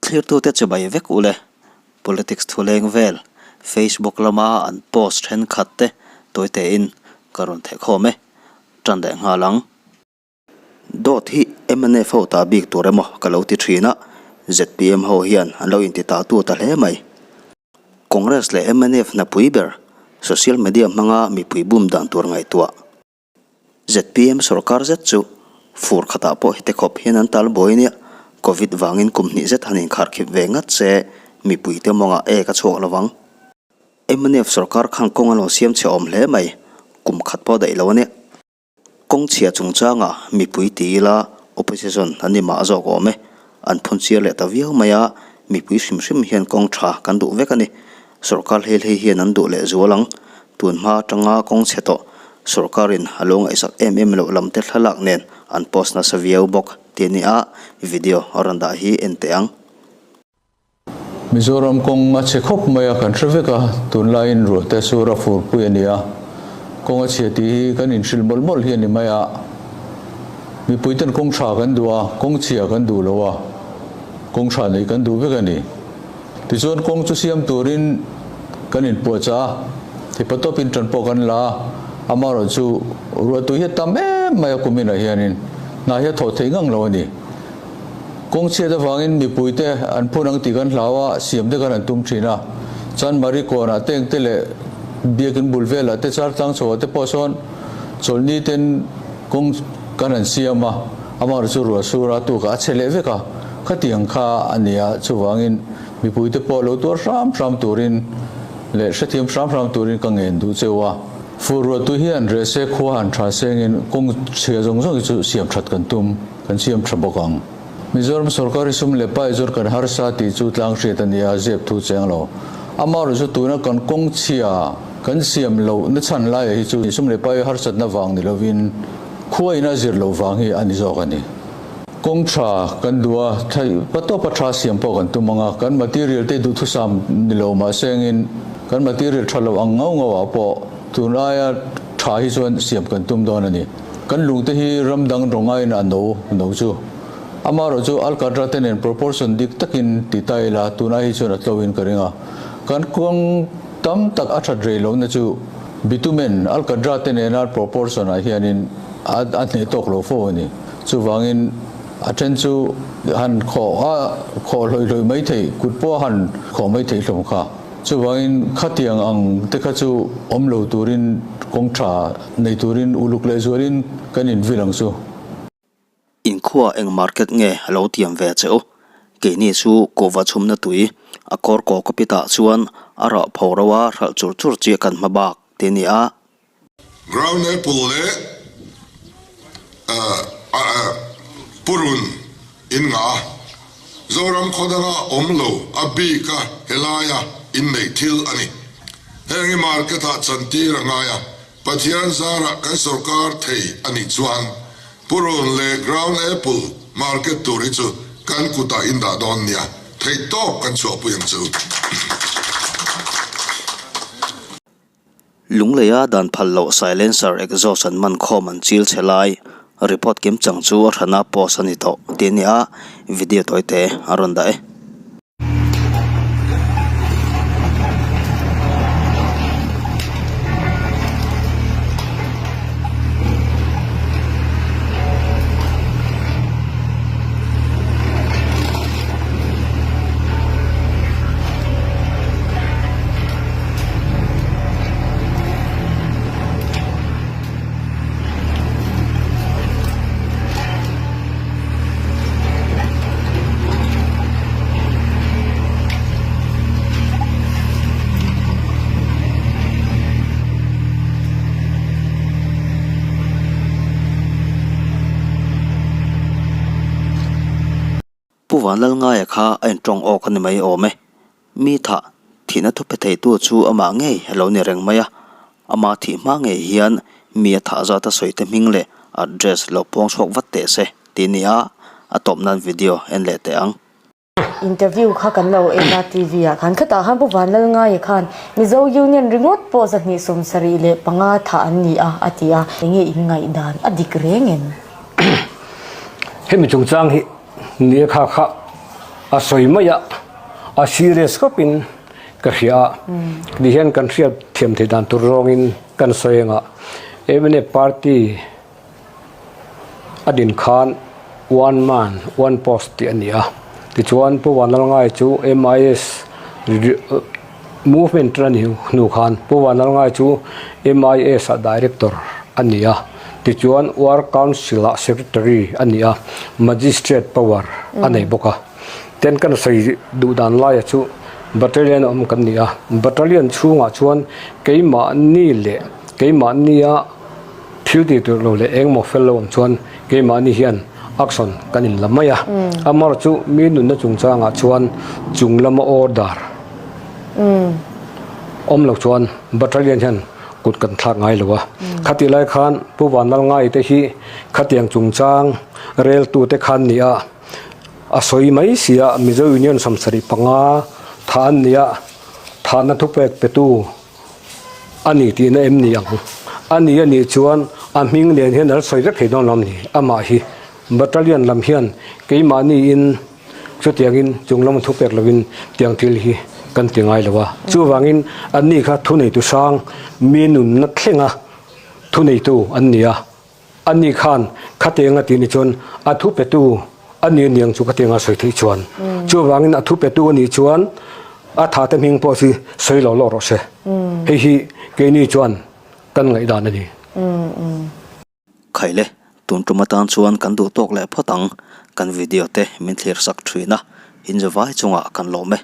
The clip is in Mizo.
Thlirtute chibai vek ule. Politics thuleng vel Facebook lama an post thenkhat te tawitein ka rawn thehkhawm e. Tan leh nghal ang. Dawt hi mnf ho ta bik tur emaw ka lo ti thin a, zpm ho hian an lo inti ta tu ta hle mai. Congress leh mnf hnapui ber social media hmanga mipui bum dan tur ngaihtuah. Zpm sorkar zet chu fur khatah pawh hete khawp hian an tal buai nia, Covid vangin kum hnih zet han inkharkhip ve ngat se mipuite mawngah ek a chhuak lovang. Mnf sorkar khan kawng a lo siam chhe awm hle mai, kum khat pawh daih lo a nia. Kawng chhia chungchangah mipui ti ila opposition an ni mah zawk awm e, an phun chiar leh ta viau mai a, mipui hrim hrim hian kawng tha kan duh vek a ni. Sorkar hlei hlei hian an duh leh zual ang. Tun hma atanga kawng chhe tawh sorkarin a lo ngaihsak em em loh lam te thlalak nen an post nasa viau bawk tih a ni a, video a rawn dah hi en teh ang. Mizoram kawng a chhe khawp mai a, kan hre vek a, tunlaiin ruahte sur a furpui a ni a, kawng a chhia tih hi kan inhrilh mawlh mawlh hi a ni mai a, mipuiten kawng tha kan duh a, kawng chhia kan duh lo a, kawng tha neih kan duh vek a ni. Tichuan kawng chu siam turin kan inpuahchah a, thipatawpin ṭan pawh kan la a, amaherawh chu ruahtui hi a tam em mai a kuminah hianin hna hi a thawh theih ngang lo a ni. Kawng chhiat avangin mipuite an phun ang tih kan hlau a, siam te kan han tum ṭhin a, chuan Mari kawnah te engte leh biakin bul velah te char tlang chhoah te pawh sawn chawlhni ten kawng kan han siam a, Amaherawh chu ruah sur a tukah a che leh vek a, khatiang kha a ni a, chuvangin mipuite pawh lo tuar hram hram turin leh hrethiam hram hram turin ka ngen duh cheu a. Fur ruahtu hian rehse khua han tha sengin kawng chhia zawng zawng hi chu siam that kan tum, kan siam tha bawk ang. Mizoram sorkar hi sum leh pai zawr kan harsa tih chu tlang hriat a ni a, zep thu cheng lo. Amaherawh chu tuna kan kawng chhia kan siam loh na chhan laiah hi chu sum leh pai harsatna vang ni lovin, Khua ina zir loh vang hi a ni zawk a ni. Kawng tha kan duh a, thaih patawpa tha siam pawh kan tum ang a, kan material te duhthusam ni lo mah sengin kan material tha lo ang ngau ngau ah pawh tun aia tha hi chuan siam kan tum dawn a ni. Kan lung te hi ram dang rawng aiin a no no chu. Amaherawhchu Alcatra te nen proportion dik takin ti ta ila tun ai hi chuan a tlo in ka ring a. Kan kawng tam tak a that rei lohna chu Bitumen, Alcatra te nena proportion ah hianin a a hneh tawk lo fo a ni. Chuvangin a then chu han khawh a khawh hlawih hlawih mai theih, kut pawh a han khawh mai theih hlawm kha. Chuvangin khatiang ang te kha chu awm lo turin kawng tha nei turin uluk leh zualin kan invil ang chu. Inkhua eng market nge a lo tiam ve che u? Keini chu kuhva chhumna tui a kawr kaw ka pitah chuan a rah pho ro a hralh chur chur chiah kan hma bak ti a ni a. Ground apple leh purun in ngah a, Zoram khaw danga awm lo a bik a helaia inneih thil a ni. Heng hi market ah chantir a ngai a, Pathian zarah kan sorkar thei a nih chuan Purun leh Ground Apple market tur hi chu kan kutah in dah dawn nia, theihtawp kan chhuahpui ang chu. Lungleia dan phal loh silencer exhaust an man khawm an chil chhe lai report kim chang chu a hrana post a ni tawh tih a ni a, video tawite a rawn dah e. Pu Vanlalngaia kha a intawng awk a ni mai awm e. Mi thah thihna thupe theitu chu amah ngei a lo ni reng mai a, amah thih hma ngei hian mi a thah zat a sawi te hming leh address lo pawng chhuak vat teh se tih a ni a, a tawp nan video en leh teh ang. Interview kha kan lo en a TV ah khan khatah khan Pu Vanlalngaia khan Mizo Union ringawt pawh 275 thah an ni a a ti a, enge in ngaihdan a dik reng em? Hemi chungchang hi nia kha kha. A sawi mai a, a serious khawp in ka hria a, ti hian kan hriat thiam theih dan tur zawng in kan sawi ang a, mnf party a din khan one man one post tih a ni a, tichuan Pu Vanlalngai chu MIS movement a nih hnu khan Pu Vanlalngai chu MIS ah director a ni a, tichuan War Council ah secretary a ni a, magistrate power a nei bawk a. Ten kan sawi duh dan laia chu battalion a awm kan ni a, battalion chhungah chuan keimahni leh keimahnia thil tih tur lo leh engmaw fel lo awm chuan keimahni hian action kan in la mai a. Amaherawhchu chu mi nunna chungchangah chuan chung lama order awm lo chuan battalion hian kut kan thlak ngai lo a. Khatih lai khan Pu Vanlalngai te hi khatiang chungchang reltute khan ni a. A sawi mai si a, Mizo Union 75 thah an nia, thahna thupek petu a ni tihna em ni ang? A ni a nih chuan a hming nen hian an sawi vek thei dawn lo a ni. Amah hi Battalion lam hian keimahniin chutiangin chung lama thupek lovin tiang thil hi kan ti ngai lo a. Chuvangin anni kha thuneitu hrang mi nunna thlenga thuneitu an ni a. Ani khan khatiang a tih ni chuan a thu petu a ni aniang chu khatiang a sawi theih chuan. Chuvangin a thu petu a nih chuan a tha te hming pawh hi sawi lo lawk rawh se. Hei hi keini chuan kan ngaihdan a ni. Khaile, tun tum atan chuan kan duh tawk leh phawt ang. Kan video te min thlir sak thin a, inzawvai chungah kan lawm e.